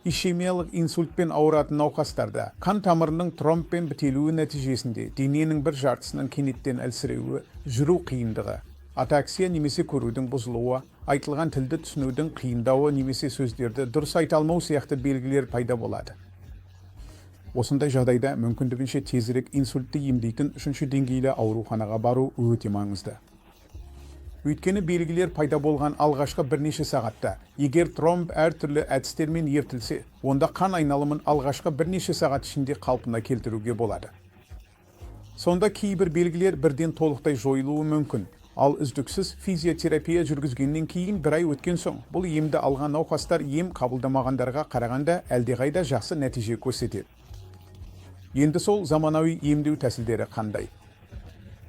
Ишемиялық инсультпен ауыратын науқастарда қан тамырының тромбпен бітелуі нәтижесінде дененің бір жартысының кенеттен әлсіреуі, жүру қиындығы, атаксия немесе көрудің бұзылуы, айтылған тілді түсінудің қиындауы немесе сөздерді дұрыс айта алмау сияқты белгілер пайда болады. Осындай жағдайда мүмкіндігінше тезірек инсультті емдейтін үшінші деңгейлі ауруханаға бару өте маңызды. Өйткені белгілер пайда болған алғашқы бірнеше сағатта, егер тромб әртүрлі әдістермен ерітілсе, онда қан айналымын алғашқы бірнеше сағат ішінде қалпына келтіруге болады. Сонда кейбір белгілер бірден толықтай жойылуы мүмкін. Ал үздіксіз физиотерапия жүргізгеннен кейін бір ай өткен соң, бұл емді алған науқастар ем қабылдамағандарға қарағанда әлдеқайда жақсы нәтиже көрсетеді. Енді сол заманауи емдеу тәсілдері қандай?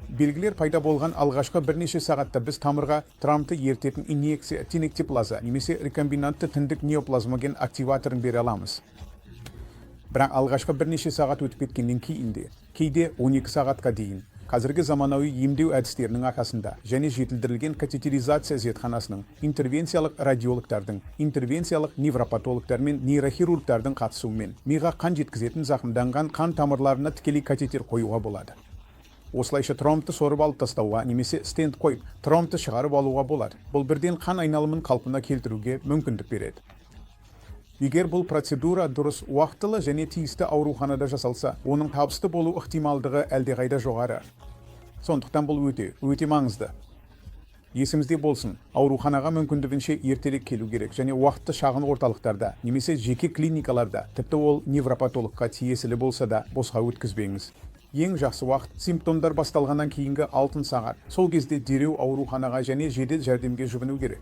Белгілер пайда болған алғашқы бірнеше сағатта біз тамырға тромбты ерітетін инъекция, тенектеплаза немесе рекомбинантты тіндік неоплазмоген активаторын бере аламыз. Бірақ алғашқы бірнеше сағат өтіп кеткеннен кейін де, кейде 12 сағатқа дейін, қазіргі заманауи емдеу әдістерінің арқасында және жетілдірілген катетеризация зертханасының, интервенциялық радиологтардың, интервенциялық невропатологтар мен нейрохирургтардың қатысуымен миға қан жеткізетін зақымданған қан тамырларына тікелей катетер қоюға болады. Осылайша тромбты сорып алып тастауға немесе стент қойып, тромбты шығарып алуға болады. Бұл бірден қан айналымын қалпына келтіруге мүмкіндік береді. Егер бұл процедура дұрыс, уақытылы және тиісті ауруханада жасалса, оның табысты болу ықтималдығы әлдеқайда жоғары. Сондықтан бұл өте, өте маңызды. Есіңізде болсын, ауруханаға мүмкіндігінше ертерек келу керек және уақытты шағын орталықтарда немесе жеке клиникаларда, тіпті ол невропатологқа тиесілі болса да, босқа өткізбеңіз. Ең жақсы уақыт – симптомдар басталғаннан кейінгі алтын сағат. Сол кезде дереу ауруханаға және жедел жәрдемге жүгіну керек.